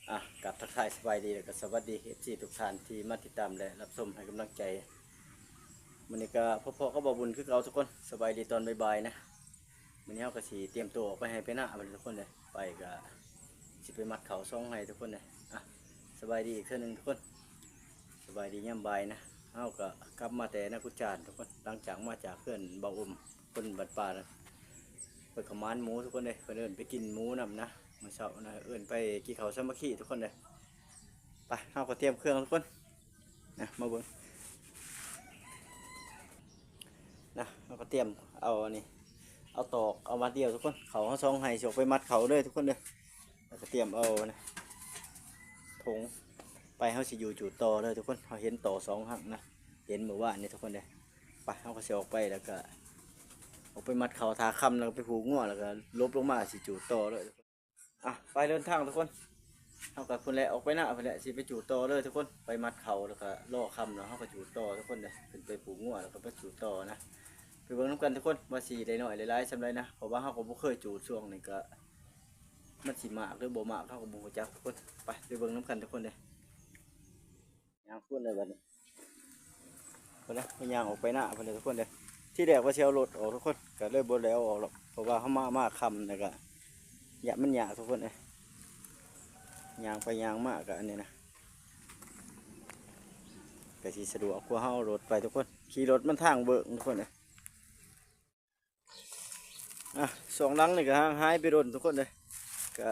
ອ່ະ ກາບທັກທາຍສະບາຍດີ ແລ້ວກໍສະຫວັດດີ ເອັຟຊີ ທຸກທ່ານທີ່ມາຕິດຕາມ ແລະ ຮັບຊົມໃຫ້ກຳລັງໃຈ. ມື້ນີ້ກໍພົບພໍ້ກັບບ່າວບຸນຄືເກົ່າທຸກຄົນ. ສະບາຍດີຕອນບ່າຍໆນະ. ມື້ນີ້ເຮົາກໍຊິຕຽມຕົວອອກໄປໄຮ່ໄປນາບັດນີ້ທຸກຄົນເດີ. ໄປກໍຊິໄປມັດເຂົ້າສອງໄຮ່ທຸກຄົນເດີ. ອ່ະ ສະບາຍດີອີກເທື່ອໜຶ່ງທຸກຄົນ. ສະບາຍດີຍາມບ່າຍນະ. ເຮົາກໍກັບມາແຕ່ນາກຸດຈານທຸກຄົນ. ຫຼັງຈາກມາຈາກເຮືອນບ່າວອົມ ຄົນບ້ານປ່ານະ. ເພິ່ນກໍໝານໝູທຸກຄົນເດີ. ເພິ່ນເອີ້ນໄປກິນໝູນຳນະ. ມື້ເຊົ້ານະ ເອີ້ນໄປກິນເຂົ້າສາມັກຄີທຸກຄົນເດີ. ໄປ ເຮົາກໍຕຽມເຄື່ອງທຸກຄົນນະ ມາເບິ່ງນະ. ເຮົາກໍຕຽມເອົາອັນນີ້ ເອົາຕອກ ເອົາມັດດຽວທຸກຄົນ. ເຂົ້າເຮົາສອງໄຮ່ ຊິອອກໄປມັດເຂົ້າເດີທຸກຄົນເດີ. ແລ້ວກໍຕຽມເອົານະ ຖົງໄປ. ເຮົາຊິຢູ່ຈູດຕໍ່ເດີທຸກຄົນ. ເຮົາເຫັນຕໍສອງຫາກນະ ເຫັນມື້ວານນີ້ທຸກຄົນເດີ. ໄປ ເຮົາກໍຊິອອກໄປ ແລ້ວກໍອອກໄປມັດເຂົ້າ ຖ້າຄ່ຳແລ້ວກໍໄປຜູກງົວ ແລ້ວກໍຫຼົບລົງມາ ຊິຈູດຕໍ່ເດີ. ອ່ະ ໄປເດີນທາງທຸກຄົນ. ເຮົາກໍພຸ້ນແຫຼະ ອອກໄປນາພຸ້ນແຫຼະ ຊິໄປຈູດຕໍ່ເດີທຸກຄົນ. ໄປມັດເຂົ້າ ແລ້ວກໍລໍຄ່ຳ ແລ້ວເຮົາກໍຈູດຕໍ່ທຸກຄົນເດີ. ຂຶ້ນໄປຜູກງົວ ແລ້ວກໍໄປຈູດຕໍ່ນະ. ໄປເບິ່ງນຳກັນທຸກຄົນ ວ່າຊິໄດ້ໜ້ອຍໄດ້ຫຼາຍສ່ຳໃດນະ. ເພາະວ່າເຮົາກໍບໍ່ເຄີຍຈູດ ຊ່ວງນີ້ກໍມັນຊິໝາກ ຫຼື ບໍ່ໝາກ ເຮົາກໍບໍ່ຮູ້ຈັກທຸກຄົນ. ໄປ ໄປເບິ່ງນຳກັນທຸກຄົນເດີ. ຍ່າງພຸ້ນເລີຍບັດນີ້. ເພິ່ນນະ ເພິ່ນຍ່າງອອກໄປນາເພິ່ນເດີທຸກຄົນເດີ. ທີແລກວ່າຊິເອົາລົດອອກທຸກຄົນ ກໍເລີຍບໍ່ໄດ້ເອົາອອກດອກ ເພາະວ່າເຮົາມາ ມາຄ່ຳ ແລ້ວກໍຢ້ານມັນຍາກທຸກຄົນເອີຍ. ຍ່າງໄປຍ່າງມາກໍອັນນີ້ນະ ກໍຊິສະດວກກວ່າເຮົາເອົາລົດໄປທຸກຄົນ. ຂີ່ລົດມັນທາງເບິ່ງທຸກຄົນເອີຍ. ອ່ະ ສອງຫຼັງນີ້ກໍຫ່າງຫາຍໄປດົນທຸກຄົນເອີຍ. ກໍ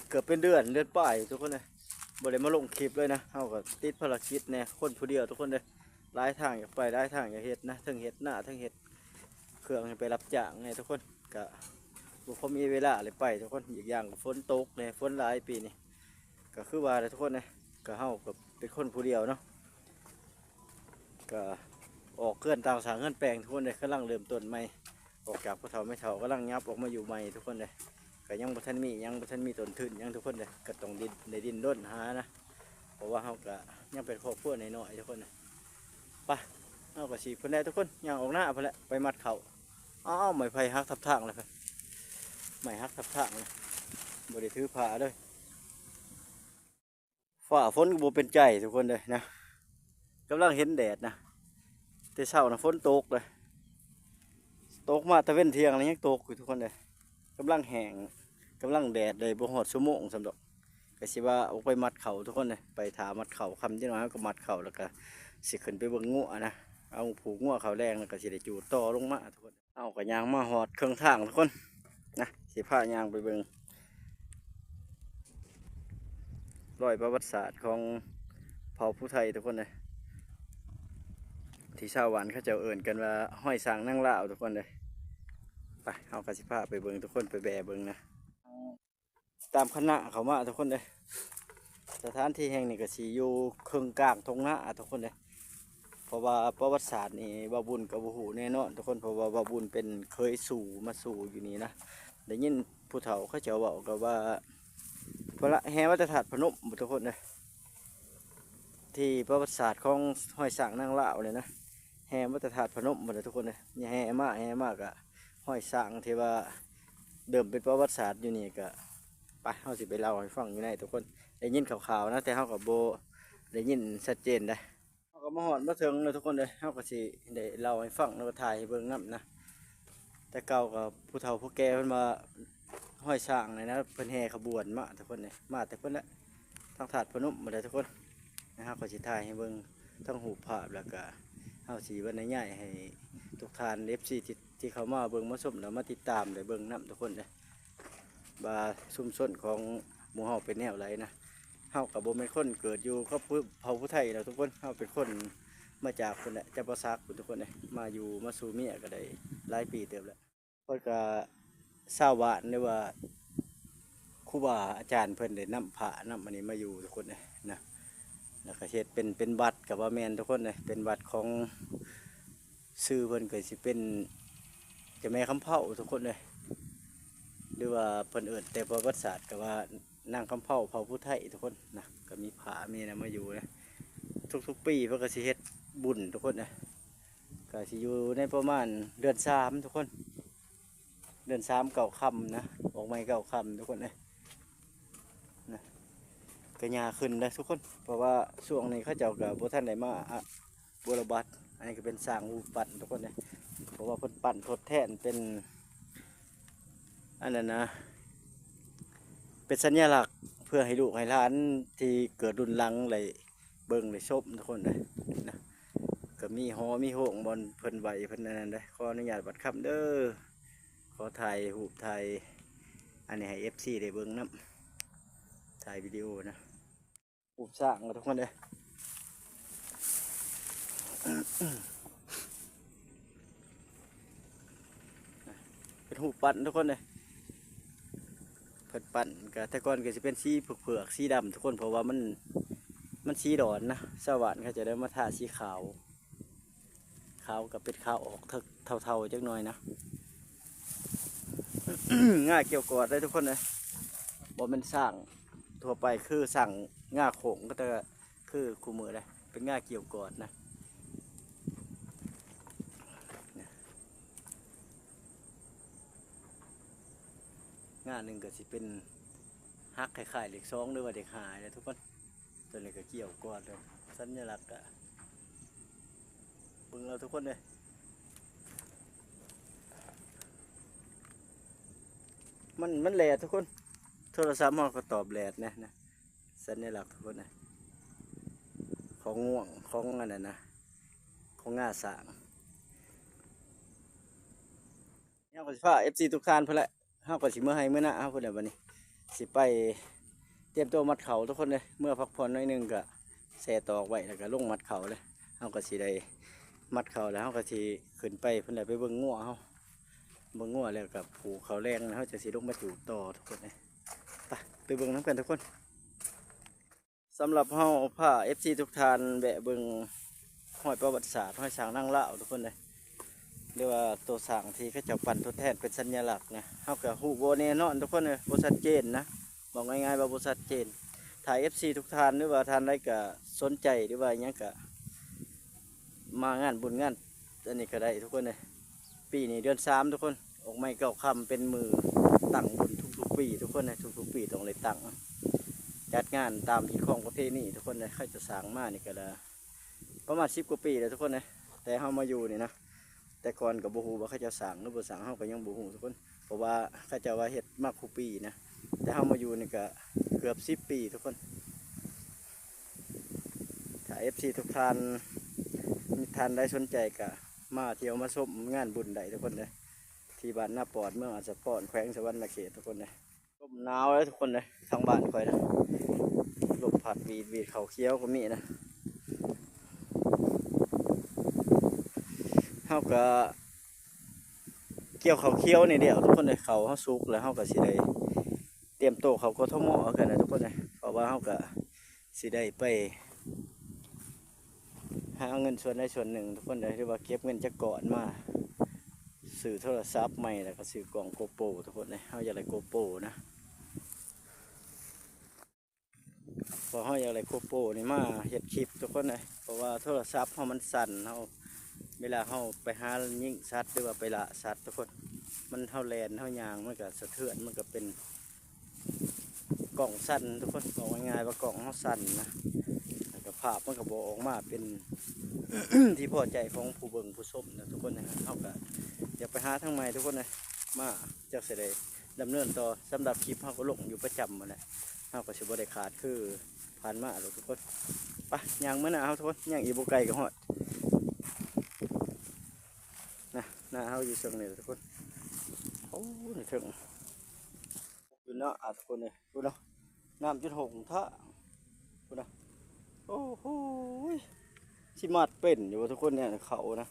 ເກືອບເປັນເດືອນ ເດືອນປາຍທຸກຄົນເອີຍ ບໍ່ໄດ້ມາລົງຄລິບເລີຍນະ. ເຮົາກໍຕິດພາລະກິດແດ່ ຄົນຜູ້ດຽວທຸກຄົນເອີຍ. ຫຼາຍທາງຢາກໄປ ຫຼາຍທາງຢາກເຮັດນະ ເທິງເຮັດນາ ເທິງເຮັດເຄື່ອງ ໃຫ້ໄປຮັບຈ້າງແດ່ທຸກຄົນ. ກໍບໍ່ພໍມີເວລາເລີຍໄປທຸກຄົນ. ອີກຢ່າງກໍຝົນຕົກແດ່ ຝົນຫຼາຍປີນີ້. ກໍຄືວ່າແຫຼະທຸກຄົນເອີຍ ກໍເຮົາກໍເປັນຄົນຜູ້ດຽວເນາະ. ກໍອອກເຮືອນຕ່າງສ້າງເຮືອນແປງທຸກຄົນເດ້. ກຳລັງເລີ່ມຕົ້ນໃໝ່ ອອກຈາກພໍ່ເຖົ້າແມ່ເຖົ້າ ກຳລັງຫຍັບອອກມາຢູ່ໃໝ່ທຸກຄົນເດ້. ກໍຍັງບໍ່ທັນມີຫຍັງ ບໍ່ທັນມີຕົ້ນທຶນຫຍັງທຸກຄົນເດ້. ກໍຕ້ອງດິ້ນ ໄດ້ດີ້ນລົນຫານະ ເພາະວ່າເຮົາກໍຍັງເປັນຄອບຄົວນ້ອຍໆທຸກຄົນເດ້. ໄປ ເຮົາກໍຊິພຸ້ນແຫຼະທຸກຄົນ ຍ່າງອອກນາພຸ້ນແຫຼະ ໄປມັດເຂົ້າ. ອ້າວ ໄມ້ໄຜ່ຫັກທັບທາງແລ້ວ ໄມ້ຫັກທັບທາງແລ້ວ ບໍ່ໄດ້ຖືພາເລີຍ. ຟ້າຝົນກໍບໍ່ເປັນໃຈທຸກຄົນເດີນະ. ກຳລັງເຫັນແດດນະ ແຕ່ເຊົ້ານະຝົນຕົກເລີຍ. ຕົກມາແຕ່ເວັນທ່ຽງແລ້ວຍັງຕົກຢູ່ທຸກຄົນເດີ. ກຳລັງແຫ້ງ ກຳລັງແດດໄດ້ບໍ່ຮອດຊົ່ວໂມງຊ້ຳດອກ. ກໍຊິວ່າອອກໄປມັດເຂົ້າທຸກຄົນເດີ. ໄປຖ້າມັດເຂົ້າ ຄ່ຳຈັກໜ້ອຍເຮົາກໍມັດເຂົ້າ ແລ້ວກໍຊິຂຶ້ນໄປເບິ່ງງົວນະ. ເອົາຜູກງົວເຂົ້າແລງ ແລ້ວກໍຊິໄດ້ຈູດຕໍ່ລົງມາທຸກຄົນ. ເຮົາກໍຍ່າງມາຮອດເຄິ່ງທາງທຸກຄົນນະ ຊິພາຍ່າງໄປເບິ່ງລອຍປະຫວັດສາດຂອງເຜົ່າຜູ້ໄທທຸກຄົນເອີຍ ທີ່ຊາວບ້ານເຂົາເຈົ້າເອີ້ນກັນວ່າຮອຍຊ້າງນາງລາວທຸກຄົນເອີຍ. ໄປ ເຮົາກໍຊິພາໄປເບິ່ງທຸກຄົນ ໄປແບເບິ່ງນະ. ຕາມຄະນະເຂົ້າມາທຸກຄົນເອີຍ. ສະຖານທີ່ແຫ່ງນີ້ກໍຊິຢູ່ເຄິ່ງກາງທົ່ງນາທຸກຄົນເອີຍ. ເພາະວ່າປະຫວັດສາດນີ້ບ່າວບຸນກໍບໍ່ຮູ້ແນ່ນອນທຸກຄົນ ເພາະວ່າບ່າວບຸນເປັນເຄີຍສູ່ ມາສູ່ຢູ່ນີ້ນະ. ໄດ້ຍິນຜູ້ເຖົ້າເຂົາເຈົ້າເວົ້າກໍວ່າ ພະລະແຫ່ວັດພະທາດພະນົມທຸກຄົນເອີຍ. ທີ່ປະຫວັດສາດຂອງຮອຍຊ້າງນາງລາວນີ້ນະ ແຫ່ມາແຕ່ທາດພະນົມພຸ້ນແຫຼະທຸກຄົນເອີຍ. ແຫ່ມາ ແຫ່ມາກະຮອຍຊ້າງທີ່ວ່າເລີ່ມເປັນປະຫວັດສາດຢູ່ນີ້ກະ ໄປ ເຮົາຊິໄປເລົ່າໃຫ້ຟັງຢູ່ໃນທຸກຄົນ. ໄດ້ຍິນຂ່າວໆນະ ແຕ່ເຮົາກໍບໍ່ໄດ້ຍິນຊັດເຈນໃດ. ເຮົາກໍມາຮອດມາເຖິງແລ້ວທຸກຄົນເອີຍ. ເຮົາກໍຊິໄດ້ເລົ່າໃຫ້ຟັງ ແລ້ວກໍຖ່າຍໃຫ້ເບິ່ງນຳນະ. ແຕ່ເກົ່າກໍຜູ້ເຖົ້າຜູ້ແກ່ເພິ່ນວ່າ ຮອຍຊ້າງນີ້ນະ ເພິ່ນແຫ່ຂະບວນມາທຸກຄົນເອີຍ. ມາແຕ່ພຸ້ນແຫຼະ ທາງທາດພະນົມພຸ້ນແຫຼະທຸກຄົນ. ເຮົາກໍຊິຖ່າຍໃຫ້ເບິ່ງທັງຮູບພາບ ແລ້ວກະເຮົາຊິບັນຍາຍໃຫ້ທຸກທ່ານ ເອັຟຊີ ທີ່ ທີ່ເຂົ້າມາເບິ່ງມາຊົມ ແລ້ວມາຕິດຕາມໄດ້ເບິ່ງນຳທຸກຄົນເດ້ ວ່າຊຸມຊົນຂອງໝູ່ເຮົາເປັນແນວໃດນະ. ເຮົາກໍບໍ່ແມ່ນຄົນເກີດຢູ່ກັບຜູ້ ເຜົ່າຜູ້ໄທດອກທຸກຄົນ. ເຮົາເປັນຄົນມາຈາກພຸ້ນແຫຼະ ຈຳປາສັກພຸ້ນທຸກຄົນເດ້. ມາຢູ່ມາສູ່ເມຍກໍໄດ້ຫຼາຍປີເຕີບແລ້ວ. ເພິ່ນກະຊາວບ້ານ ຫຼືວ່າຄູບາອາຈານເພິ່ນໄດ້ນຳພະນຳອັນນີ້ມາຢູ່ທຸກຄົນເດ້ນະ. ແລ້ວກະເຮັດເປັນ ເປັນວັດກະວ່າແມ່ນທຸກຄົນເດ້ ເປັນວັດຂອງ ຊື່ເພິ່ນກະຊິເປັນເຈົ້າແມ່ຄຳເພົາທຸກຄົນເດ້ ຫຼືວ່າເພິ່ນເອີ້ນແຕ່ປະຫວັດສາດກະວ່ານາງຄຳເພົາເຜົ່າຜູ້ໄທທຸກຄົນນະ. ກະມີພະມີຫຍັງມາຢູ່ນະ ທຸກໆປີເພິ່ນກະຊິເຮັດບຸນທຸກຄົນນະ. ກະຊິຢູ່ໃນປະມານເດືອນສາມທຸກຄົນ ເດືອນສາມເກົ້າຄ່ຳນະ ອອກໃໝ່ເກົ້າຄ່ຳທຸກຄົນເອີຍ. ນະ ກະຫຍ້າຂຶ້ນເດ້ທຸກຄົນ ເພາະວ່າຊ່ວງນີ້ເຂົາເຈົ້າກະບໍ່ທັນໄດ້ມາອະ ບົວລະບັດ. ອັນນີ້ກະເປັນສ້າງຮູບປັ້ນທຸກຄົນເດ້ ເພາະວ່າເພິ່ນປັ້ນທົດແທນເປັນ ອັນນັ້ນນະ ເປັນສັນຍະລັກເພື່ອໃຫ້ລູກໃຫ້ຫຼານທີ່ເກີດລຸນຫຼັງໄດ້ເບິ່ງໄດ້ຊົມທຸກຄົນເດ້ນະ. ກະມີຫໍມີໂຮງບ່ອນເພິ່ນໄຫວ້ເພິ່ນອັນນັ້ນເດ້. ຂໍອະນຸຍາດບັດຄຳເດີ ຂໍຖ່າຍຮູບຖ່າຍອັນນີ້ໃຫ້ເອັຟຊີໄດ້ເບິ່ງນຳ ຖ່າຍວິດີໂອນະ. ຮູບສ້າງທຸກຄົນເດ້ ເປັນຮູບປັ້ນທຸກຄົນເດ້. ເພິ່ນປັ້ນກະ ແຕ່ກ່ອນກະຊິເປັນສີເຜືອກໆ ສີດຳທຸກຄົນ ເພາະວ່າມັນ ມັນສີດອນນະ. ຊາວບ້ານເຂົາເຈົ້າໄດ້ມາທາສີຂາວ ຂາວກະເປັນຂາວອອກເທົາໆ ຈັກໜ່ອຍນະ. ງ່າກ່ຽວກອດເດ້ທຸກຄົນເດ້ ບໍ່ແມ່ນສ້າງທົ່ວໄປ ຄືສ້າງງ່າໂຄ້ງ ກະຄືຄູ່ມື້ເດ້ ເປັນງ່າກ່ຽວກອດນະ. ງ່າໜຶ່ງກະຊິເປັນຫັກຄ້າຍໆ ເລກສອງ ຫຼືວ່າເລກຫ້າເດ້ທຸກຄົນ. ຕົວນີ້ກະກ່ຽວກອດເດ້ ສັນຍະລັກກະ ເບິ່ງເອົາທຸກຄົນເດ້. ມັນ ມັນແລດທຸກຄົນ ໂທລະສັບເຮົາກະຕອບແລດແນ່ນະ. ສັນຍະລັກທຸກຄົນເດ້ ຂອງງ່ວງ ຂອງອັນນັ້ນນະ ຂອງງ່າຊ້າງ. ເຮົາກະຊິພາເອັຟຊີທຸກທ່ານພຸ້ນແຫຼະ ເຮົາກະຊິເມືອໄຮ່ເມືອນາເຮົາພຸ້ນແຫຼະ. ບາດນີ້ຊິໄປຕຽມຕົວມັດເຂົ້າທຸກຄົນເດ້ ເມືອພັກຜ່ອນໜ້ອຍໜຶ່ງ ກະແຊ່ຕອກໄວ້ ແລ້ວກະລົງມັດເຂົ້າເດ້. ເຮົາກະຊິໄດ້ມັດເຂົ້າແລ້ວ ເຮົາກະຊິຂຶ້ນໄປພຸ້ນແຫຼະ ໄປເບິ່ງງົວເຮົາ ເບິ່ງງົວແລ້ວກະຜູກເຂົ້າແລງ ເຮົາຈັ່ງຊິລົງມາຈູດຕໍ່ທຸກຄົນເດ້. ໄປ ໄປເບິ່ງນຳກັນທຸກຄົນ. ສຳລັບເຮົາພາເອັຟຊີທຸກທ່ານແວະເບິ່ງຮອຍປະຫວັດສາດ ຮອຍຊ້າງນາງລາວທຸກຄົນເດ້ ຫຼືວ່າໂຕຊ້າງທີ່ເຂົາເຈົ້າປັ້ນທົດແທນເປັນສັນຍະລັກນະ. ເຮົາກະຮູ້ບໍ່ແນ່ນອນທຸກຄົນເດ້ ບໍ່ຊັດເຈນນະ ບອກງ່າຍໆວ່າບໍ່ຊັດເຈນ. ຖ້າເອັຟຊີທຸກທ່ານ ຫຼືວ່າທ່ານໃດກະສົນໃຈ ຫຼືວ່າຫຍັງກະມາງານບຸນງານອັນນີ້ກະໄດ້ທຸກຄົນເດ້. ປີນີ້ເດືອນສາມທຸກຄົນ ອອກໃໝ່ເກົ້າຄ່ຳ ເປັນມື້ຕັ້ງບຸນທຸກໆປີທຸກຄົນເດ້ ທຸກໆປີຕ້ອງໄດ້ຕັ້ງ ຈັດງານຕາມຮີດຄອງປະເພນີທຸກຄົນເດ້. ເຂົາເຈົ້າສ້າງມານີ້ກະໄດ້ປະມານສິບກວ່າປີແລ້ວທຸກຄົນເດ້ ແຕ່ເຮົາມາຢູ່ນີ້ນະ. ແຕ່ກ່ອນກະບໍ່ຮູ້ວ່າເຂົາເຈົ້າສ້າງຫຼືບໍ່ສ້າງ ເຮົາກະຍັງບໍ່ຮູ້ທຸກຄົນ ເພາະວ່າເຂົາເຈົ້າວ່າເຮັດມາຄູ່ປີນະ. ແຕ່ເຮົາມາຢູ່ນີ້ກະເກືອບສິບປີທຸກຄົນ. ຖ້າເອັຟຊີທຸກທ່ານ ທ່ານໃດສົນໃຈກະມາທ່ຽວມາຊົມງານບຸນໄດ້ທຸກຄົນເດີ ທີ່ບ້ານນາປອດ ເມືອງອາດສະພອນ ແຂວງສະຫວັນນະເຂດທຸກຄົນເດີ. ລົມໜາວເດີທຸກຄົນເດີ ທາງບ້ານຂ້ອຍນະ ລົມພັດຫວີດໆ ເຂົ້າຂຽວກະມີນະ. ເຮົາກະກ່ຽວເຂົ້າຂຽວນີ້ແລ້ວທຸກຄົນເດີ ເຂົ້າເຮົາສຸກແລ້ວ ເຮົາກະຊິໄດ້ຕຽມໂຕເຂົ້າ ກທມ ຄືກັນນະທຸກຄົນເດີ ເພາະວ່າເຮົາກະ ຊິໄດ້ໄປຫາເງິນສ່ວນໃດສ່ວນໜຶ່ງທຸກຄົນເດີ ຫຼືວ່າເກັບເງິນຈັກກ້ອນມາຊື້ໂທລະສັບໃໝ່ ແລ້ວກະຊື້ກ້ອງໂກໂປທຸກຄົນເດີ. ເຮົາຢາກໄດ້ໂກໂປນະ ເພາະເຮົາຢາກໄດ້ໂກໂປນີ້ມາເຮັດຄລິບທຸກຄົນເດີ ເພາະວ່າໂທລະສັບເຮົາມັນສັ່ນ ເຮົາ ເວລາເຮົາໄປຫາຍິງສັດ ຫຼືວ່າໄປລ່າສັດທຸກຄົນ ມັນ ເຮົາແລ່ນເຮົາຍ່າງ ມັນກະສະເທືອນ ມັນກະເປັນ ກ້ອງສັ່ນທຸກຄົນ ເວົ້າງ່າຍໆວ່າກ້ອງເຮົາສັ່ນນະ ແລ້ວກະພາບມັນກະບໍ່ອອກມາເປັນທີ່ພໍໃຈຂອງຜູ້ເບິ່ງຜູ້ຊົມນະທຸກຄົນນະ. ເຮົາກະຢາກໄປຫາທາງໃໝ່ທຸກຄົນນະ ມາຈັກຊິໄດ້ດຳເນີນຕໍ່. ສຳລັບຄລິບເຮົາກະລົງຢູ່ປະຈຳຫັ້ນແຫຼະ ເຮົາກະຊິບໍ່ໄດ້ຂາດຄືຜ່ານມາດອກທຸກຄົນ. ໄປ ຍ່າງເມືອໜ້າເຮົາທຸກຄົນ ຍ່າງອີກບໍ່ໄກກະຮອດນະ. ໜ້າເຮົາຢູ່ເຊິ່ງນີ້ແຫຼະທຸກຄົນ ໂອ້ ນີ້ເທິງ ຢູ່ເນາະ ອາ ທຸກຄົນເອີຍ ພຸ້ນນະ ນ້ຳຈົນຫົກຖ້າ ພຸ້ນນະ. ໂອ້ໂຫ ຊິມັດເປັນຢູ່ບໍ່ທຸກຄົນ ແນວເຂົ້ານະ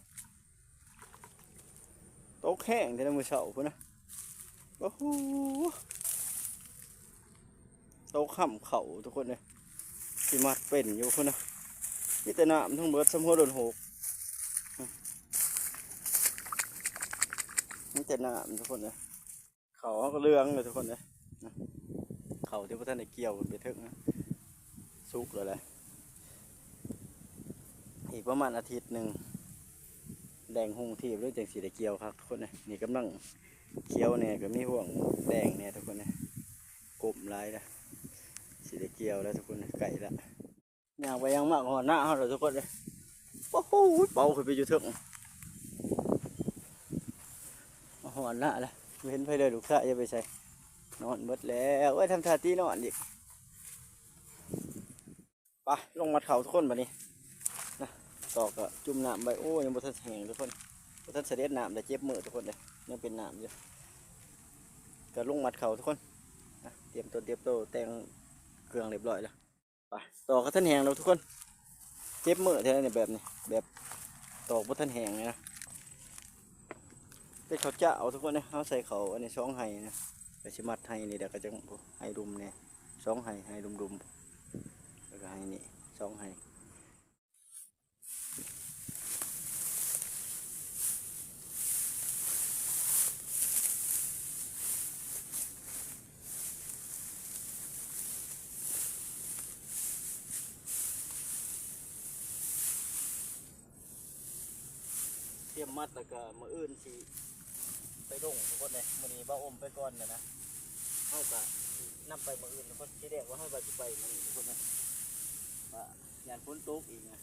ຕົກແຮງແທ້ນະມື້ເຊົ້າພຸ້ນນະ. ໂອ້ໂຫ ຕົກຄ່ຳເຂົ້າທຸກຄົນເອີຍ ຊິມັດເປັນຢູ່ພຸ້ນນະ. ມີແຕ່ນ້ຳທັງເບິດ ສ່ຳຫົວໂດນຫົກ ມີແຕ່ນ້ຳທຸກຄົນເອີຍ. ເຂົ້າເຮົາກະເຫຼືອງແລ້ວທຸກຄົນເອີຍ ເຂົ້າທີ່ບໍ່ທັນໄດ້ກ່ຽວໄປເຖິງ ສຸກແລ້ວແຫຼະ. ອີກປະມານອາທິດໜຶ່ງ ແດງຮຸ່ງທີບເລີຍ ຈັ່ງຊິໄດ້ກ່ຽວຄັກທຸກຄົນເອີຍ. ນີ້ກຳລັງຂຽວແນ່ ກະມີຮ່ວງແດງແນ່ທຸກຄົນເອີຍ ກົມຫຼາຍເດີ. ຊິໄດ້ກ່ຽວແລ້ວທຸກຄົນ ໃກ້ແລ້ວ. ຍ່າງໄປຍ່າງມາກໍຮອດນາເຮົາແລ້ວທຸກຄົນເອີຍ. ໂອ້ໂຫ ເປົາຂຶ້ນໄປຢູ່ເທິງ ຮອດນາແລ້ວ. ບໍ່ເຫັນໃຜເລີຍ ລູກຊາຍຈະໄປໃສ ນອນເບິດແລ້ວ. ເອີຍ ທຳທ່າຕີນອນອີກ. ໄປ ລົງມັດເຂົ້າທຸກຄົນບັດນີ້ນະ. ຕອກກໍຈຸ່ມນ້ຳໄວ້. ໂອ້ ຍັງບໍ່ທັນແຫ້ງທຸກຄົນ ບໍ່ທັນສະເດັດນ້ຳ ໄດ້ເຈັບມືທຸກຄົນເດ້ ຍັງເປັນນ້ຳຢູ່. ກໍລົງມັດເຂົ້າທຸກຄົນນະ ຕຽມຕົວ ຕຽມໂຕ ແຕ່ງເຄື່ອງຮຽບຮ້ອຍແລ້ວ. ໄປ ຕອກກໍທັນແຫ້ງດອກທຸກຄົນ ເຈັບມືແທ້ນີ້ ແບບນີ້ ແບບຕອກບໍ່ທັນແຫ້ງນີ້ນະ. ເປັນເຂົ້າເຈົ້າທຸກຄົນເອີຍ ເຮົາໃສ່ເຂົ້າອັນນີ້ສອງໄຮ່ນະ ກໍຊິມັດໄຮ່ນີ້ ແລ້ວກໍຈັ່ງໄຮ່ລຸ່ມແດ່ ສອງໄຮ່ ໄຮ່ລຸ່ມໆ ແລ້ວກໍໄຮ່ນີ້ສອງໄຮ່. ຕຽມມັດແລ້ວກໍມື້ອື່ນຊິໄປດົງທຸກຄົນເອີຍ. ມື້ນີ້ບ່າວອົມໄປກ່ອນແລ້ວນະ ເຮົາກໍນຳໄປມື້ອື່ນທຸກຄົນ. ທີແລກວ່າເຮົາວ່າຊິໄປມື້ນີ້ທຸກຄົນເອີຍ ວ່າຢ້ານຝົນຕົກອີກນະ.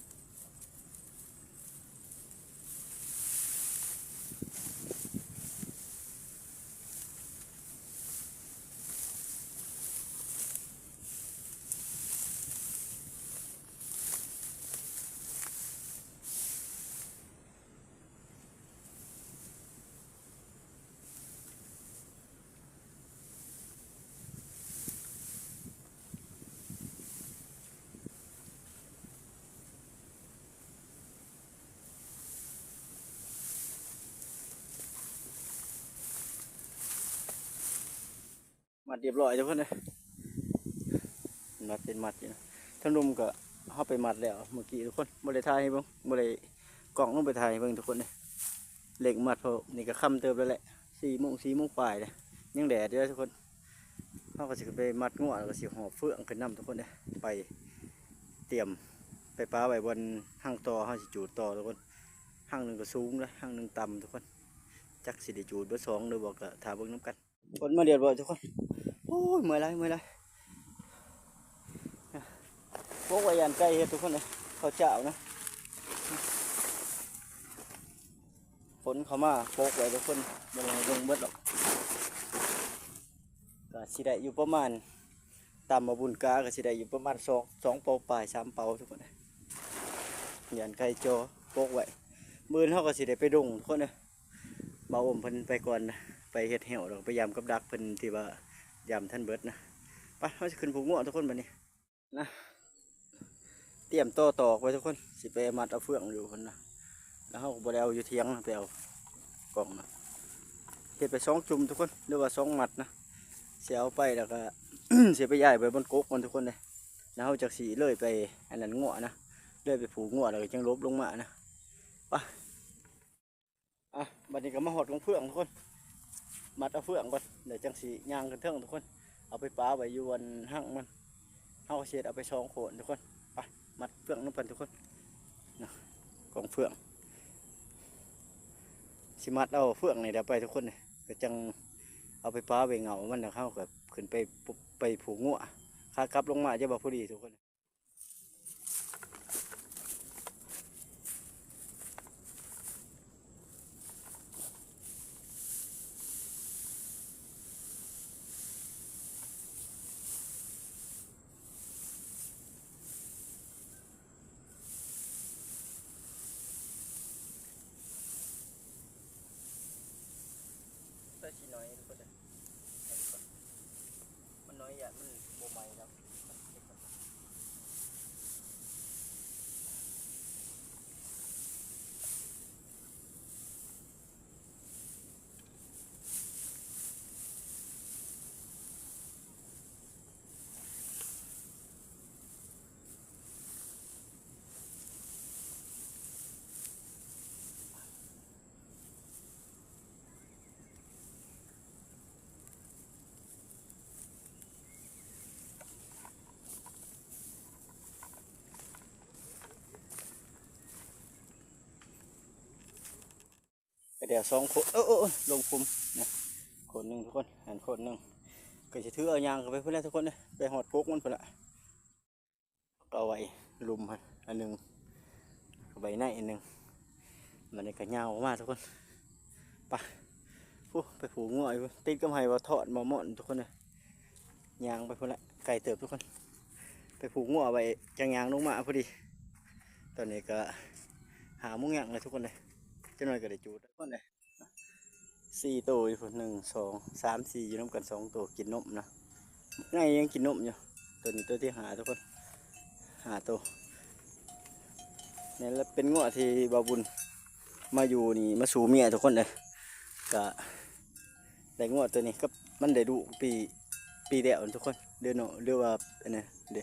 ມັດຮຽບຮ້ອຍທຸກຄົນເອີຍ ມັດເປັນມັດຢູ່ນະ. ທາງລຸ່ມກໍເຮົາໄປມັດແລ້ວເມື່ອກີ້ທຸກຄົນ ບໍ່ໄດ້ຖ່າຍໃຫ້ເບິ່ງ ບໍ່ໄດ້ກ້ອງລົງໄປຖ່າຍໃຫ້ເບິ່ງທຸກຄົນເອີຍ. ເລັ່ງມັດ ເພາະນີ້ກໍຄ່ຳເຕີບແລ້ວແຫຼະ ສີ່ໂມງ ສີ່ໂມງປາຍແລ້ວ ຍັງແດດຢູ່ເດີທຸກຄົນ. ເຮົາກໍຊິຂຶ້ນໄປມັດງົວ ແລ້ວກໍຊິຫອບເຟືອງຂຶ້ນນຳທຸກຄົນເດີ ໄປຕຽມໄປປະໄວ້ບ່ອນຮັງຕໍ່ ເຮົາຊິຈູດຕໍ່ທຸກຄົນ. ຮັງໜຶ່ງກໍສູງເດີ ຮັງໜຶ່ງຕ່ຳທຸກຄົນ ຈັກຊິໄດ້ຈູດເບິດສອງ ຫຼືບໍ່ ກໍຖ້າເບິ່ງນຳກັນ. ຄົນມາຮຽບຮ້ອຍທຸກຄົນ. ໂອ້ຍ ເມື່ອຍຫຼາຍ ເມື່ອຍຫຼາຍ. ປົກໄວ້ຢ້ານໄກ່ເຮັດທຸກຄົນເອີຍ ເຂົ້າເຈົ້ານະ. ຝົນເຂົ້າມາປົກໄວ້ທຸກຄົນ ບໍ່ໄດ້ໃຫ້ເບິ່ງເບິດດອກ. ກໍຊິໄດ້ຢູ່ປະມານ ຕາມໝໍບຸນກາກໍຊິໄດ້ຢູ່ປະມານສອງ ສອງເປົາປາຍ ສາມເປົາທຸກຄົນ. ຢ້ານໄກ່ຈໍປົກໄວ້. ມື້ອື່ນເຮົາກໍຊິໄດ້ໄປດົງທຸກຄົນເອີຍ. ບ່າວອົມເພິ່ນໄປກ່ອນນະ ໄປເຮັດແຮ້ວ ແລ້ວກໍໄປຢາມກັບດັກເພິ່ນທີ່ວ່າຢາມທັນເບິດນະ. ໄປ ເຮົາຊິຂຶ້ນຜູກງົວທຸກຄົນບັດນີ້. ນະ ຕຽມຕໍ່ຕອກໄວ້ທຸກຄົນ ຊິໄປມັດເອົາເຟືອງຢູ່ພຸ້ນນະ. ແລ້ວເຮົາກໍບໍ່ໄດ້ເອົາຢູ່ຖຽງນະ ໄປເອົາກ້ອງນະ. ເຮັດໄປສອງຈຸ່ມທຸກຄົນ ຫຼືວ່າສອງມັດນະ. ຊິເອົາໄປແລ້ວກໍ ຊິໄປຍ້າຍໄປບ່ອນກົກມັນທຸກຄົນເດ້. ແລ້ວເຮົາຈັກຊິເລີຍໄປອັນນັ້ນງົວນະ ເລີຍໄປຜູກງົວ ແລ້ວກໍຈັ່ງຫຼົບລົງມານະ. ໄປ. ອ່ະ ບັດນີ້ກໍມາຮອດກອງເຟືອງທຸກຄົນ ມັດເອົາເຟືອງກ່ອນ ແລ້ວຈັ່ງຊິຍ່າງຂຶ້ນເທິງທຸກຄົນ. ເອົາໄປປະໄວ້ຢູ່ອັນຮັງມັນ ເຮົາກໍຊິເຮັດເອົາໄປສອງໂຄນທຸກຄົນ. ໄປ ມັດເຟືອງນຳກັນທຸກຄົນນະ ກອງເຟືອງ. ຊິມັດເອົາເຟືອງນີ້ແຫຼະໄປທຸກຄົນ ກໍຈັ່ງເອົາໄປປະໄວ້ເຫງົ້າມັນ ແລ້ວເຮົາກໍຂຶ້ນໄປ ໄປຜູກງົວ. ຂາກັບລົງມາຈະບໍ່ພໍດີທຸກຄົນ. ໃສ່ຊິໜ້ອຍເດີ ມັນໜ້ອຍ ຢ້ານມັນບໍ່ໄໝ້ແລ້ວ. ກະດຽວສອງຄົນ ເອີ ເອີ ເອີ ລົງຂຸມນະ ຄົນໜຶ່ງທຸກຄົນ ຫັ້ນຄົນໜຶ່ງ. ກໍຊິຖືເອົາຍ່າງເຂົ້າໄປພຸ້ນແຫຼະທຸກຄົນເອີຍ ໄປຮອດກົກມັນພຸ້ນລະ. ກໍເອົາໄວ້ລຸ່ມຫັ້ນອັນໜຶ່ງ ໄວ້ໃນອັນໜຶ່ງ ບັດນີ້ກໍຍ່າງອອກມາທຸກຄົນ. ໄປ ພຸ້ນ ໄປຜູກງົວຢູ່ ຕິດກັບໄຮ່ບ່າວທອດບ່າວມ່ອນທຸກຄົນເອີຍ. ຍ່າງໄປພຸ້ນລະ ໄກເຕີບທຸກຄົນ ໄປຜູກງົວໄວ້ ຈັ່ງຍ່າງລົງມາພໍດີ. ຕອນນີ້ກໍຫ້າໂມງແລງແລ້ວທຸກຄົນເອີຍ ຈັກໜ້ອຍກໍໄດ້ຈູດທຸກຄົນເອີຍ. ສີ່ໂຕຢູ່ພຸ້ນ ໜຶ່ງ ສອງ ສາມ ສີ່ ຢູ່ນຳກັນສອງໂຕ ກິນນົມນະ ໃຫຍ່ຍັງກິນນົມຢູ່. ໂຕນີ້ໂຕທີຫ້າທຸກຄົນ ຫ້າໂຕ. ນີ້ລະເປັນງົວທີ່ບ່າວບຸນມາຢູ່ນີ້ ມາສູ່ເມຍທຸກຄົນເອີຍ. ກະໄດ້ງົວໂຕນີ້ກັບມັນໄດ້ລູກປີ ປີແລ້ວທຸກຄົນ ເດີເນາະ ຫຼືວ່າອັນນັ້ນເດ້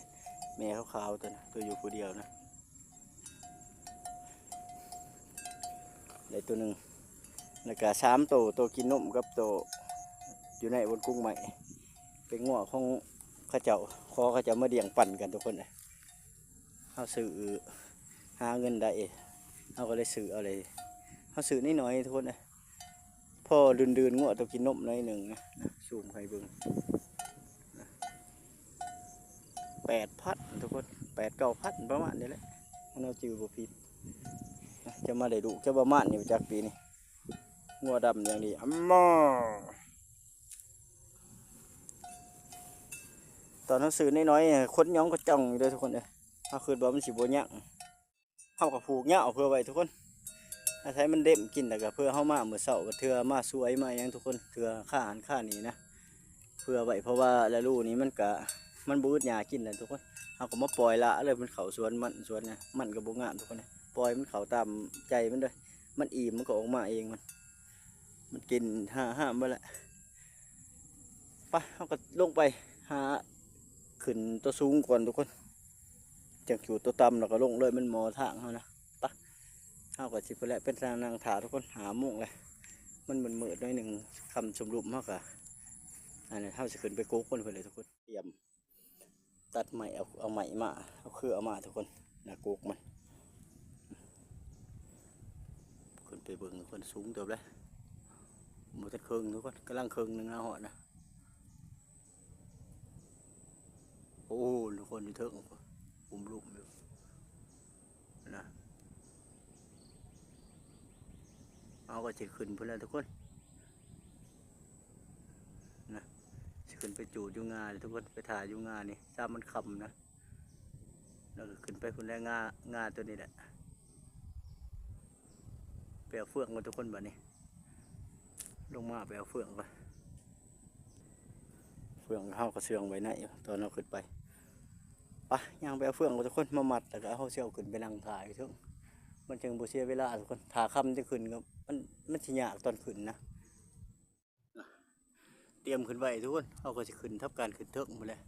ແມ່ຂາວໆໂຕນັ້ນ ໂຕຢູ່ຜູ້ດຽວນະ. ໄດ້ໂຕໜຶ່ງ ແລ້ວກະສາມໂຕ ໂຕກິນນົມກັບໂຕຢູ່ໃນບົນກົງໄມ້ ເປັນງົວຂອງເຂົາເຈົ້າ ຂໍເຂົາເຈົ້າມາລ້ຽງປັ່ນກັນທຸກຄົນເອີຍ. ເຮົາຊື້ ຫາເງິນໄດ້ ເຮົາກໍເລີຍຊື້ເອົາເລີຍ ເຮົາຊື້ໜ້ອຍໆທຸກຄົນເອີຍ. ພໍດື່ນໆ ງົວໂຕກິນນົມໜ້ອຍໜຶ່ງນະ ຊູມໃຫ້ເບິ່ງ ແປດພັນທຸກຄົນ ແປດເກົ້າພັນ ປະມານນີ້ແຫຼະ ຄັນເຮົາຈື່ບໍ່ຜິດ. ຈະມາໄດ້ດຸ ຈະປະມານນີ້ຈັກປີນີ້ ງົວດຳຢ່າງດີ ອຳມາ. ຕອນເຮົາຊື້ນ້ອຍໆ ຄົນຫຍ້ອງກໍຈ່ອງຢູ່ເດີທຸກຄົນເອີຍ ເຮົາຄິດວ່າມັນຊິບໍ່ຍັງ. ເຮົາກໍຜູກຫຍ້າເພື່ອໄວ້ທຸກຄົນ ອາໄສມັນເດັມກິນ ແລ້ວກໍເພື່ອເຮົາມາມື້ເຊົ້າ ເທື່ອມາສວຍມາຫຍັງທຸກຄົນ ເທື່ອຄ່າຫັ້ນຄ່ານີ້ນະ ເພື່ອໄວ້ ເພາະວ່າລະດູນີ້ມັນກະ ມັນບໍ່ອຶດຫຍ້າກິນແລ້ວທຸກຄົນ. ເຮົາກໍມາປ່ອຍລະເລີຍ ມັນເຂົ້າສວນມັນ ສວນນະ ມັນກໍບໍ່ງາມທຸກຄົນ ປ່ອຍມັນເຂົ້າຕາມໃຈມັນເດີ ມັນອີ່ມມັນກໍອອກມາເອງ ມັນ ມັນກິນຫ້າມເບິດແຫຼະ. ໄປ ເຮົາກໍລົງໄປຫາຂຶ້ນຕົວສູງກ່ອນທຸກຄົນ ຈັ່ງຈູດຕົວຕ່ຳແລ້ວກໍລົງເລີຍ ມັນໝໍ້ທາງເຮົານະ. ໄປ ເຮົາກໍຊິໄປແຫຼະ ເປັນນັ່ງຖ້າທຸກຄົນ ຫ້າໂມງແລ້ວ ມັນມືດໆໜ້ອຍໜຶ່ງ ຄ່ຳຊຸ່ມລຸມ ເຮົາກໍ ອັນນັ້ນ ເຮົາຊິຂຶ້ນໄປກົກມັນພຸ້ນແຫຼະທຸກຄົນ. ຕຽມຕັດໄມ້ ເອົາ ເອົາໄມ້ມາ ເອົາເຄືອມາທຸກຄົນ ໜ້າກົກມັນ. ຂຶ້ນໄປເບິ່ງທຸກຄົນ ສູງເຕີບເລີຍ ບໍ່ທັນເຄິ່ງທຸກຄົນ ກຳລັງເຄິ່ງໜຶ່ງນະ ຮອດນະ. ໂອ້ ທຸກຄົນ ຢູ່ເທິງ ຫຸ້ມລຸ່ມຢູ່ນະ. ເຮົາກໍຊິຂຶ້ນພຸ້ນແຫຼະທຸກຄົນນະ ຊິຂຶ້ນໄປຈູດຢູ່ງ່ານີ້ທຸກຄົນ ໄປຖ້າຢູ່ງ່ານີ້ ຊາມມັນຄ່ຳນະ ແລ້ວກໍຂຶ້ນໄປພຸ້ນແຫຼະ ງ່າ ງ່າຕົວນີ້ແຫຼະ. ໄປເອົາເຟືອງກ່ອນທຸກຄົນ ບາດນີ້ ລົງມາໄປເອົາເຟືອງກ່ອນ. ເຟືອງເຮົາກໍເຊື່ອງໄວ້ໃນຢູ່ ຕອນເຮົາຂຶ້ນໄປ. ໄປ ຍ່າງໄປເອົາເຟືອງກ່ອນທຸກຄົນ ມາມັດ ແລ້ວກໍເຮົາຊິເອົາຂຶ້ນໄປນັ່ງຖ້າຢູ່ເທິງ ມັນຈຶ່ງບໍ່ເສຍເວລາທຸກຄົນ. ຖ້າຄ່ຳຈຶ່ງຂຶ້ນກໍ ມັນ ມັນຊິຍາກຕອນຂຶ້ນນະ. ຕຽມຂຶ້ນໄວ້ທຸກຄົນ ເຮົາກໍຊິຂຶ້ນ ທຳການຂຶ້ນເທິງພຸ້ນແຫຼະ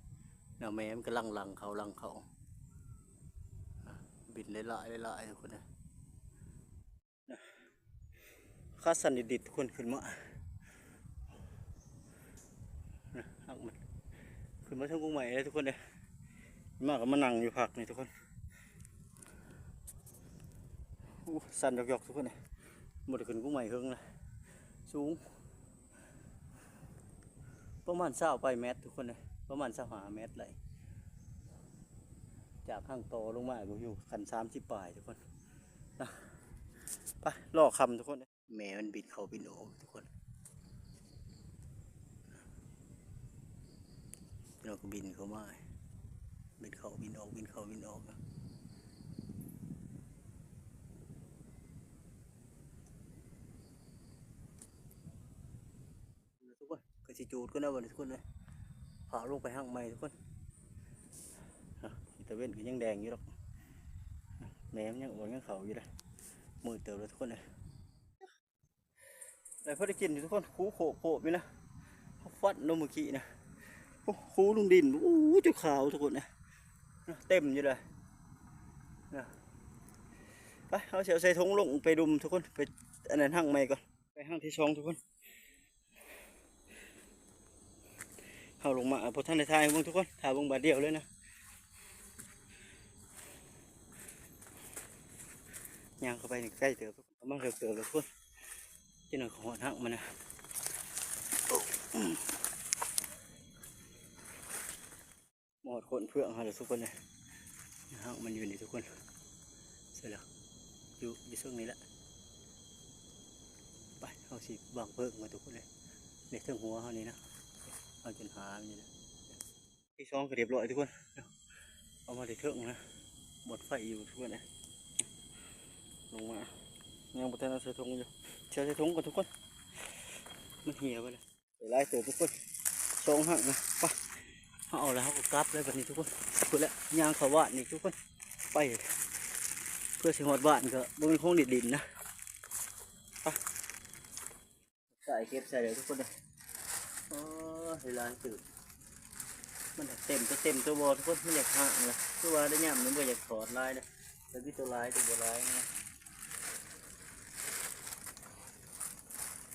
ນະ. ແມ່ມັນກຳລັງຫຼັ່ງເຂົ້າ ຫຼັ່ງເຂົ້າ ບິນຫຼາຍໆ ຫຼາຍໆ ທຸກຄົນເອີຍ. ຂາສັ່ນດິດໆ ທຸກຄົນ ຂຶ້ນມາ ຮັກມັນ ຂຶ້ນມາເທິງກົກໄມ້ເລີຍທຸກຄົນເອີຍ. ມາກໍມານັ່ງຢູ່ພັກນີ້ທຸກຄົນ. ໂອ້ ສັ່ນຢອກໆ ທຸກຄົນເອີຍ ບໍ່ໄດ້ຂຶ້ນກົກໄມ້ເຫິງລະ ສູງ ປະມານຊາວປາຍແມັດທຸກຄົນເອີຍ ປະມານຊາວຫ້າແມັດໄດ້ ຈາກທາງຕໍ່ລົງມາກໍຢູ່ຂັ້ນສາມສິບປາຍທຸກຄົນນະ. ໄປ ລໍຄ່ຳທຸກຄົນເອີຍ. ແມ່ມັນບິນເຂົ້າບິນອອກທຸກຄົນ ແລ້ວກໍບິນເຂົ້າມາ ບິນເຂົ້າບິນອອກ ບິນເຂົ້າບິນອອກນະ. ທຸກຄົນ ກໍຊິຈູດກ່ອນນະບັດນີ້ທຸກຄົນເອີຍ ພາລົງໄປຮັກໃໝ່ທຸກຄົນ. ຕາເວັນກໍຍັງແດງຢູ່ດອກ ແມ່ມັນຍັງອອກຍັງເຂົ້າຢູ່ເດ້ ມືດເຕີບແລ້ວທຸກຄົນເອີຍ. ໄດ້ພໍໄດ້ກິນຢູ່ທຸກຄົນ ຄູໂຄບໆ ຢູ່ນະ ເຮົາຟັນເນາະມື້ກີ້ນະ. ໂອ້ ຄູລົງດິນ ໂອ້ ຈົນຂາວທຸກຄົນເອີຍ ເຕັມຢູ່ເລີຍນະ. ໄປ ເຮົາຊິເອົາໃສ່ຖົງລົງໄປດຸ່ມທຸກຄົນ ໄປອັນນັ້ນຮັກໃໝ່ກ່ອນ. ໄປຮັກທີສອງທຸກຄົນ ເຮົາລົງມາບໍ່ທັນໄດ້ຖ່າຍໃຫ້ເບິ່ງທຸກຄົນ ຖ້າເບິ່ງບາດດຽວເລີຍນະ. ຍ່າງເຂົ້າໄປນີ້ໃກ້ເຕີບ ປະມານເກືອບໆ ທຸກຄົນ ຈັກໜ້ອຍກໍຮອດຮັກມັນນະ. ໂອ້ ອືມ ໄປ ໂຄ່ນເຟືອງຫັ້ນແຫຼະທຸກຄົນເອີຍ. ຮາກມັນຢູ່ນີ້ທຸກຄົນ. ໃສ່ແລ້ວ ຢູ່ ຢູ່ເຊິ່ງນີ້ແຫຼະ. ໄປ ເຮົາຊິວາງເພີງກ່ອນທຸກຄົນເອີຍ. ນີ້ເທິງຫົວເຮົານີ້ນະ ເຮົາຈົນຫາມັນນີ້ແຫຼະ. ທີສອງກໍຮຽບຮ້ອຍທຸກຄົນ. ເອົາມາໄດ້ເຖິງນະ ບ່ອນໄຟຢູ່ທຸກຄົນເອີຍ. ລົງມາ ຍັງບໍ່ທັນເອົາໃສ່ຖົງຢູ່. ຊິເອົາໃສ່ຖົງກ່ອນທຸກຄົນ ມັນເຫ່ຍໄປແລ້ວ. ຫຼາຍເຕີບທຸກຄົນ ສອງຫາກນະ. ໄປ ເຮົາເອົາແລ້ວເຮົາກໍກັບເລີຍບັດນີ້ທຸກຄົນ. ພຸ້ນແຫຼະ ຍ່າງເຂົ້າບ້ານອີກທຸກຄົນ. ໄປ ເພື່ອຊິຮອດບ້ານກໍບໍ່ແມ່ນຂອງຫຼິ້ນໆນະ. ໄປ ສາຍເກັບໃສ່ເລີຍທຸກຄົນເດີ. ໂອ້ຍ ຫຼາຍເຕີບ. ມັນເຕັມຕົວເຕັມຕົວບໍ່ທຸກຄົນ ມັນຢາກຫາກນະ. ຄືວ່າໄດ້ຍາມໜຶ່ງກໍຢາກຖອດຫຼາຍເດ້ ແຕ່ມີຕົວຫຼາຍຕົວບໍ່ຫຼາຍນະ.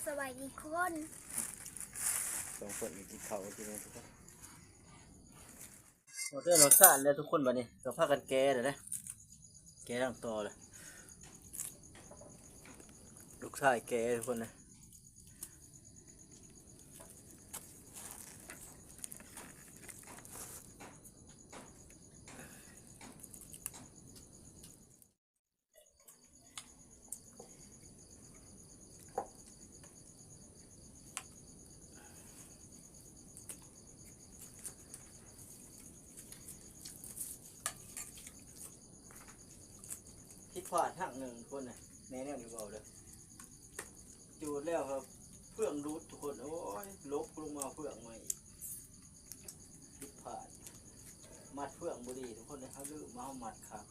ສະບາຍດີທຸກຄົນ ສອງຄົນກິນເຂົ້າກິນຫຍັງທຸກຄົນ. ໝົດເລື່ອງຮອດຊານແລ້ວທຸກຄົນ. ບັດນີ້ກໍພາກັນແກະແລ້ວເດ້ ແກະຕັ້ງຕໍ່ແລ້ວ. ລູກຊາຍແກະທຸກຄົນເດ້. ຜິດພາດຫາກໜຶ່ງທຸກຄົນນະ ແນ່ແນວນີ້ເວົ້າເດີ. ຈູດແລ້ວເຟືອງຫຼຸດທຸກຄົນ. ໂອ້ຍ ຫຼົບລົງມາເຟືອງໃໝ່ອີກ. ຜິດພາດ ມັດເຟືອງບໍ່ດີທຸກຄົນເອີຍ. ເຮົາລືມມາ ເຮົາມັດຂາດ.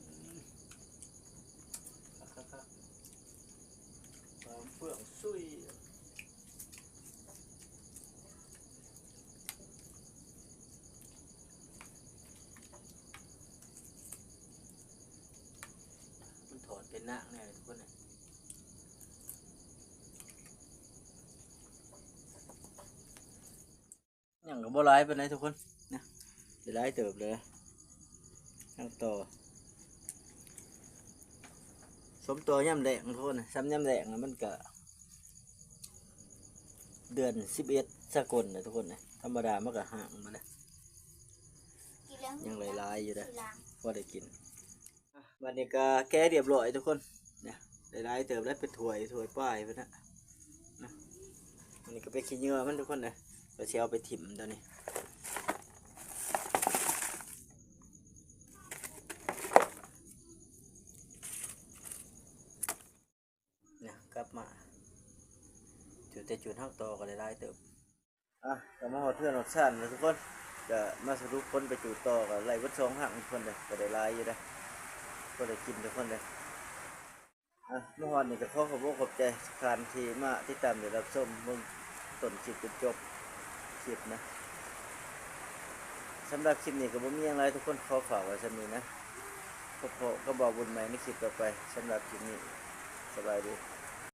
ອືມ ຄັກໆໆ ຫອມເຟືອງຊຸຍ. ມັນຖອດເປັນນາງແນ່ທຸກຄົນເອີຍ. ຍັງກໍບໍ່ຫຼາຍປານໃດທຸກຄົນນະ ໄດ້ຫຼາຍເຕີບເລີຍ. ຍັງຕໍ່ ສົມຕໍ່ຍາມແລ້ງທຸກຄົນນະ. ສ່ຳຍາມແລ້ງນະ ມັນກະເດືອນສິບເອັດສາກົນນະທຸກຄົນນະ. ທຳມະດາມັນກະຫາງມາແລ້ວ. ຍັງຫຼາຍໆຢູ່ເດ້ ພໍໄດ້ກິນ. ອ່ະ ບັດນີ້ກໍແກະຮຽບຮ້ອຍທຸກຄົນນະ. ໄດ້ຫຼາຍເຕີບແລ້ວ ເປັນຖ້ວຍ ຖ້ວຍປາຍພຸ້ນນະ ນະ. ອັນນີ້ກໍເປັນຂີ້ເຫຍື້ອມັນທຸກຄົນເອີຍ. ກໍຊິເອົາໄປຖິ້ມຕອນນີ້ນະ. ກັບມາ ຈູດແຕ່ຈູດ ຫາກຕໍ່ກໍໄດ້ຫຼາຍເຕີບ. ອ່ະ ກໍມາຮອດເຮືອນຮອດຊານແລ້ວທຸກຄົນ. ກໍມາສະຫຼຸບຜົນໄປຈູດຕໍ່ ກໍໄດ້ເບິດສອງຫາກທຸກຄົນເດີ. ກໍໄດ້ຫຼາຍຢູ່ເດ້ ພໍໄດ້ກິນທຸກຄົນເດີ. ອ່ະ ມາຮອດນີ້ກໍຂໍຂອບອົກຂອບໃຈທຸກທ່ານທີ່ມາຕິດຕາມ ແລະ ຮັບຊົມເບິ່ງຕົ້ນຄລິບຈົນຈົບຄລິບນະ. ສຳລັບຄລິບນີ້ກໍບໍ່ມີຫຍັງຫຼາຍທຸກຄົນ ຂໍຝາກໄວ້ສ່ຳນີ້ນະ. ພົບພໍ້ກັບບ່າວບຸນໃໝ່ໃນຄລິບຕໍ່ໄປ. ສຳລັບຄລິບນີ້ ສະບາຍດີ.